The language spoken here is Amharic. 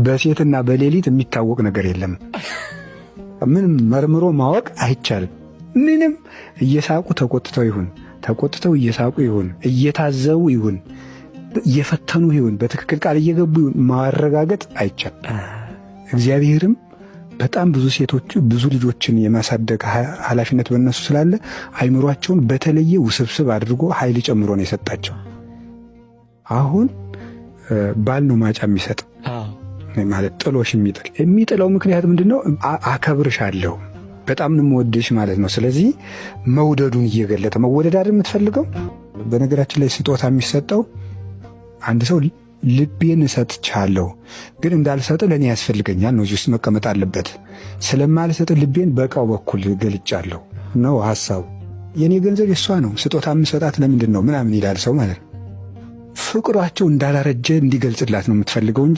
በሴትና በሌሊት የሚታወቅ ነገር የለም። ምንም መርምሮ ማወቅ አይቻልም። ምንም እየሳቁ ተቆጥተው ይሁን፣ ተቆጥተው እየሳቁ ይሁን፣ እየታዘቡ ይሁን፣ እየፈተኑ ይሁን፣ በትክክል ቃል እየገቡ ይሁን፣ ማረጋገጥ አይቻልም። እግዚአብሔርም በጣም ብዙ ሴቶች ብዙ ልጆችን የማሳደግ ኃላፊነት በእነሱ ስላለ አይምሯቸውን በተለየ ውስብስብ አድርጎ ኃይል ጨምሮ ነው የሰጣቸው። አሁን ባል ነው ማጫ የሚሰጥ፣ ማለት ጥሎሽ የሚጥል። የሚጥለው ምክንያት ምንድን ነው? አከብርሻለሁ፣ በጣም ነው የምወድሽ ማለት ነው። ስለዚህ መውደዱን እየገለጠ፣ መወደድ አይደል የምትፈልገው? በነገራችን ላይ ስጦታ የሚሰጠው አንድ ሰው ልቤን እሰጥቻለሁ፣ ግን እንዳልሰጥ ለእኔ ያስፈልገኛል ነው። እዚህ ውስጥ መቀመጥ አለበት። ስለማልሰጥ ልቤን በእቃው በኩል ገልጫለሁ ነው ሀሳቡ። የእኔ ገንዘብ የእሷ ነው፣ ስጦታ የምሰጣት ለምንድን ነው ምናምን ይላል ሰው ማለት ነው። ፍቅሯቸው እንዳላረጀ እንዲገልጽላት ነው የምትፈልገው እንጂ።